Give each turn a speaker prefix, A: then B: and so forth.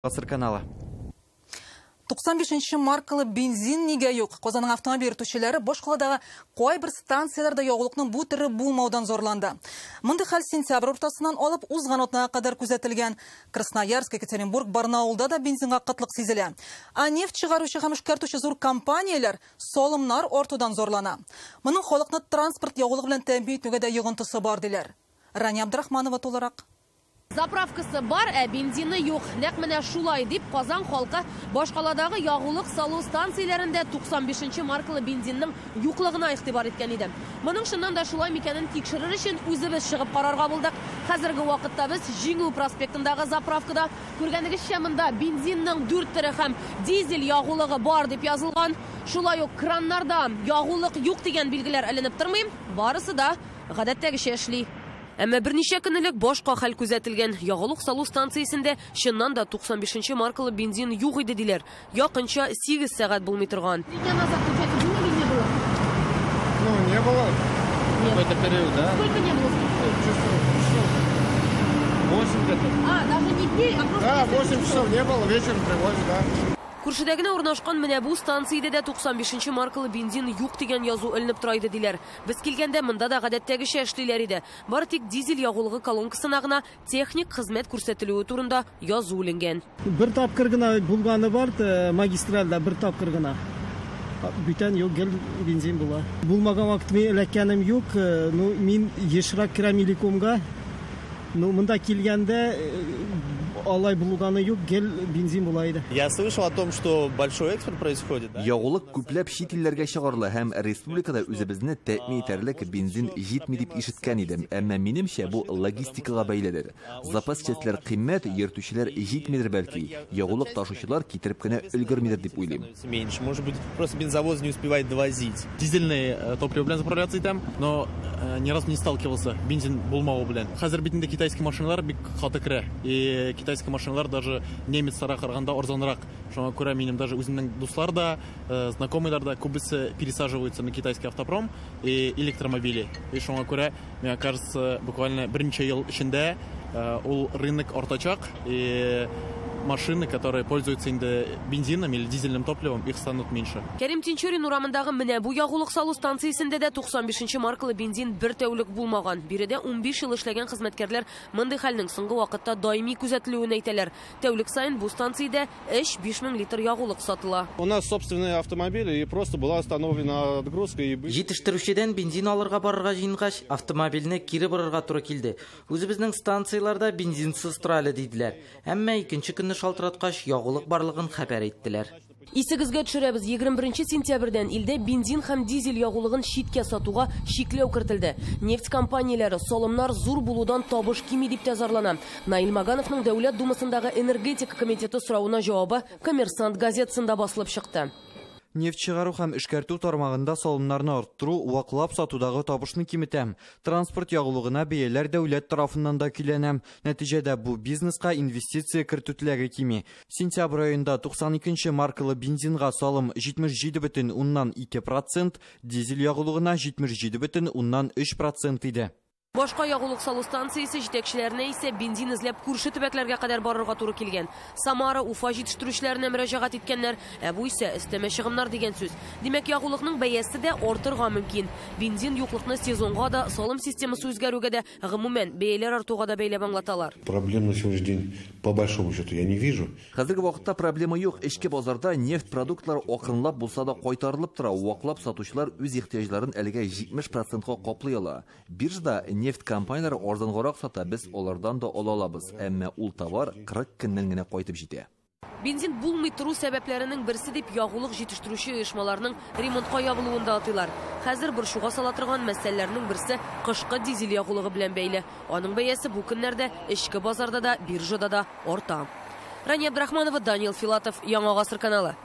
A: Гасыр каналы.
B: 95 маркалы бензин нигә юк? Казанның автомобиль йөртүчеләре башкаладагы кайбер станцияләрдә ягулыкның бу төре булмаудан зарланды. Мондый хәл сентябрь уртасыннан алып узган атнага кадәр күзәтелгән. Красноярск, Екатеринбург, Барнаулда да бензинга кытлык сизелә. Ә нефть чыгаручы һәм эшкәртүче зур компанияләр салымнар артудан зарлана. Моның халыкны транспорт ягулыгы белән тәэмин итүгә дә йогынтысы бар диләр. Рания Абдрахманова тулырак.
C: Заправкасы бар, ә бензины юк. Нәкъ менә шулай дип Казан халкы башкаладагы ягулык салу станцияләрендә 95 маркалы бензинның юклыгына игътибар иткән иде. Моның чыннан да шулай микәнен тикшерер өчен үзебез чыгып карарга булдык. Хәзерге вакытта без Җиңү проспектындагы заправкада. Күргәнегезчә, монда бензинның 4 төре һәм дизель ягулыгы бар дип язылган. Шулай ук краннарда ягулык юк дигән билгеләр эленеп тормый. Барысы да гадәттәгечә эшли. Әмма берничә көн элек башка хәл күзәтелгән. Ягулык салу станциясендә чыннан да 95 маркалы бензин юк иде диләр. Якынча 8 сәгать булмый торган.
D: Ну, не было. Какой-то период, да?
C: Сколько не было?
D: Часов. 8 где-то.
C: А, даже не дней, а просто...
D: Да, 8 часов не было, вечером привозят, да.
C: Күршедә генә урнашкан менә бу станциядә дә 95 маркалы бензин юк дигән язу эленеп тора иде диләр. Без килгәндә монда да гадәттәгечә эшлиләр иде. Бары тик дизель ягулыгы колонкасына гына техник хезмәт күрсәтелүе турында язу эленгән.
E: Бер тапкыр гына булганы бар, магистральдә бер тапкыр гына. Бүтән юк, гел бензин була. Булмаган вакыт мин эләккәнем юк, ну мин ешрак керәм Иликомга. Ну монда килгәндә алай булганы юк, гел бензин була иде.
F: Я слышал о том, что большой экспорт происходит, да?
G: Ягулык күпләп чит илләргә чыгарыла һәм республикада үзебезне тәэмин итәрлек бензин җитми дип ишеткән идем. Әмма минемчә бу логистикага бәйледер. Запас частьләр кыйммәт, йөртүчеләр җитмидер бәлки. Ягулык ташучылар китереп кенә өлгермидер дип уйлыйм.
F: Меньше, может быть, просто бензовоз не успевает довозить.
H: Дизельный топливо белән заправляться итәм, но ни разу не сталкивался бензин булмавы белән. Хәзер бит инде китайский машиналар бик каты керә. И китайский машиналар даже немецларга караганда арзанрак. Шуңа күрә минем даже үземнең дуслар да, знакомыйлар да күбесе пересаживаются на китайский автопром и электромобили. И шуңа күрә, мне кажется, буквально берничә ел эчендә ул рынок артачак, и машины, которые пользуются инде бензином или дизельным топливом, их станут меньше.
C: Кәрим Тинчурин урамындагы менә бу ягулык салу станциясендә дә 95 маркалы бензин бер тәүлек булмаган. Биредә 15 ел эшләгән хезмәткәрләр мондый хәлнең соңгы вакытта даими күзәтелүен әйтәләр. Тәүлек саен бу станциядә 3-5 мең литр ягулык сатыла.
I: У нас собственные автомобили, и просто была остановлена отгрузка. И...
J: Җитештерүчедән бензин алырга барырга җыенгач, автомобильне кире борырга туры килде. Үзебезнең станцияләрдә бензинсыз тора әле диделәр. Әмма икенче көнне шалтыраткач, ягулык барлыгын хәбәр иттеләр.
C: Исегезгә төшерәбез, 21 сентябрьдән илдә бензин һәм дизель ягулыгын читкә сатуга чикләү кертелде. Нефть компанияләре салымнар зур булудан табыш кими дип тә зарлана. Наил Магановның Дәүләт Думасындагы энергетика комитеты соравына җавабы Коммерсант газетасында басылып чыкты.
A: Нефть чыгару һәм эшкәртү тармагында салымнарны арттыру ваклап сатудагы табышны киметә. Транспорт ягулыгына бәяләр дәүләт тарафыннан да көйләнә. Нәтиҗәдә бу бизнеска инвестиция кертү теләге кими. Сентябрь аенда 92 маркалы бензинга салым 77,2%, дизель ягулыгына 77,3% иде.
C: Башка ягулык салу станциясе җитәкчеләренә исә бензин эзләп күрше төбәкләргә кадәр барырга туры килгән. Самара, Уфа җитештерүчеләренә мөрәҗәгать иткәннәр. Ә бу исә өстәмә чыгымнар дигән сүз. Димәк, ягулыкның бәясе дә артырга мөмкин. Бензин юклыкны сезонга да, салым системасы үзгәрүгә дә, гомумән бәяләр артуга да бәйләп аңлаталар.
K: Проблем на сегодняшний день по большому счету я не вижу.
G: Хәзерге вакытта проблема юк. Эчке базарда нефть продуктлары акрынлап булса да кайтарылып тора. Ваклап сатучылар үз ихтыяҗларын әлегә 70%ка каплый ала. Биржада нефть компанияләре арзангарак сата, без алардан да ала алабыз. Әмма ул товар 40 көннән генә кайтып җитә.
C: Бензин булмый тору сәбәпләренең берсе дип ягулык җитештерүче оешмаларның ремонтка ябылуын да атыйлар. Хәзер борчуга сала торган мәсьәләләрнең берсе кышкы дизель ягулыгы белән бәйле. Аның бәясе бу көннәрдә эчке базарда да, биржада да арта. Рания Абдрахманова, Даниил Филатов, Яңа Гасыр каналы.